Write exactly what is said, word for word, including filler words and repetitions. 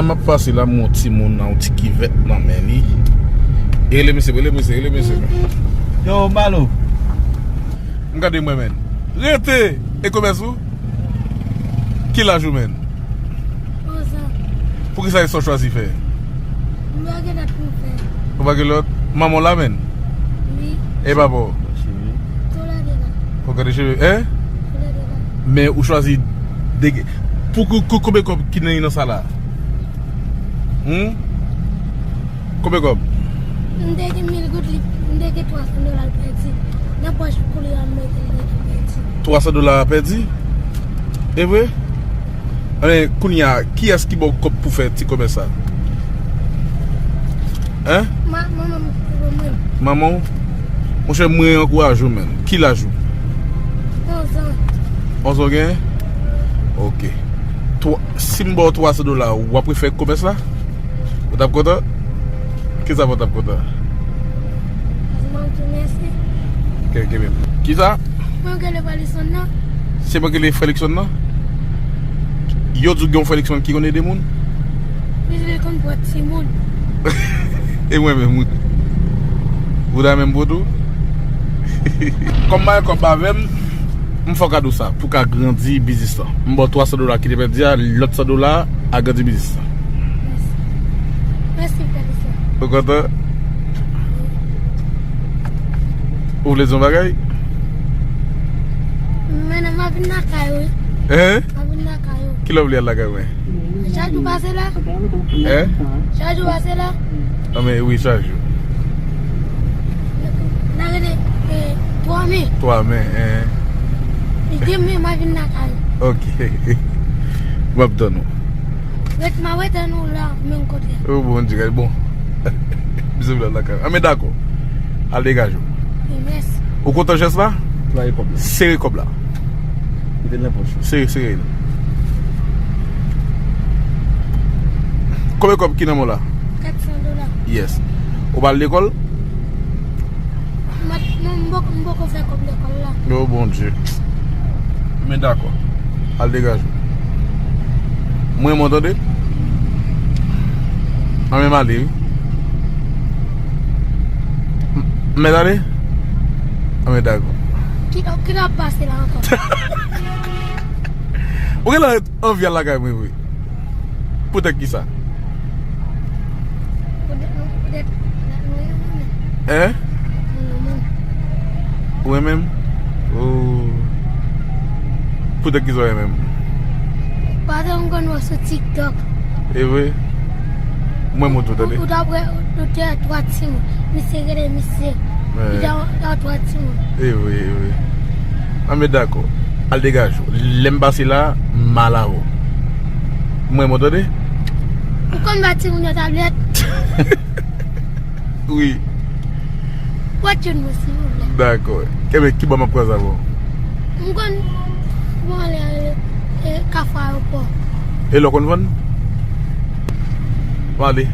M ap pase la, m wè yon timoun nan yon ti kivèt nan men li. Rele mesye, rele mesye, rele mesye. Yo, Malo. M gade mwen, menn. Rete! E komès ou? Ki laj ou, menn? Onz an. Poukisa e sa w chwazi fè? M pa gen lòt pou m fè. Ou pa gen lòt? Manman w la, menn? Wi. E papa w? Tou lè de la. Ou gade cheve, en? Tou lè de la. Men ou chwazi dege-, pou kou-, kou-, konbyen kòb ki nan, nan sa la? Hmm? Konbyen kòb? M te gen mil goud, li, m te gen twa san dola, l pèdi. Nan pòch koulye a, m mete l, li pèdi. Twa san dola pèdi? E vre? Anben, kounye a, kiyès ki ba w kòb pou fè ti komès sa? Hein? Ma-, manman m ki ban mwen. Manman w? Monchè, mwen ankouraje w, menn. Ki laj ou? Onz an. Onz an w gen? Ok. Twa, si m ba w twa san dola, w ap refè komès la? Ou t ap kontan? Kisa fè w t ap kontan? Paske mwen di w mèsi. Kenbe, kenbe. Kisa? Mwen rele Frè Luckson nan. Se mwen ki rele Frè Luckson nan? Yo di w gen yon Frè Luckson ki konn ede moun? Wi, li konn pran timoun. E mwen menm, wi. Ou ta menm pran tou? Kòm w pa gen kòb avè m, m fè w kado sa pou w ka grandi biznis lan. M ba w twa san dola ki te pèdi a, lòt san dola a grandi biznis lan. Mèsi. Mèsi, Frè Luckson. Ou kontan? Ou vle di yon bagay? Men non, m ap vin lakay ou, wi. Hein? M ap vin lakay ou. Kilè w vle al lakay mwen? Chak jou pase la. Hein? Chak jou pase la. Ah, men wi, chak jou. N a rele, eh, twa me. Twa me, hein. Demen m ap vin lakay ou. Ok. M ap tann ou. Ret, m ap ret tann ou la, menm kote. Oh, Bondye, gade, bon. Bizou la, lakay. Ah, men dakò. Al degaje w. Wi, mèsi. Ou kontan jès la? Sere kòb la. Sere kòb la. Mete l nan pòch ou. Sere, sere l. Konbyen kòb ki nan men w la? Kat san dola. Yes. Ou pral lekòl? Mwen, mwen, m poko, m poko fè kòb lekòl la. Oh, Bondye. Men dakò. Al degaje w. Mwen, mwen tande. Anben m ale, wi. M, mèt ale? Anben dakò. Ki, ki l ap pase la ankò? Ou genlè anvi al lakay mwen vre. Poutèt kisa? Poutèt, poutèt, poutèt mwen renmen. Hein? Mwen renmen. Ou renmen m? Oh. Poutèt kisa w renmen m? Paske m konn wè w sou TikTok. E vre? Mwen, mwen tou, tande. Ou, ou t ap wè, ou te wè twa timoun. Misye rele misye. Li te wè twa timoun. E vre, e vre. Anben dakò. Al degaje w. Lè m pase la, m al avè w. Mwen, mwen tande. Ou konn ba timoun yo tablèt? Wi. Wòt youn mwen, silvouplè. Dakò. Enben, ki bò m ap kwaze avè w? M konn, mwen ale, ale, e, Kafou Ayewopò. E lè w konn vann? Mwen ale.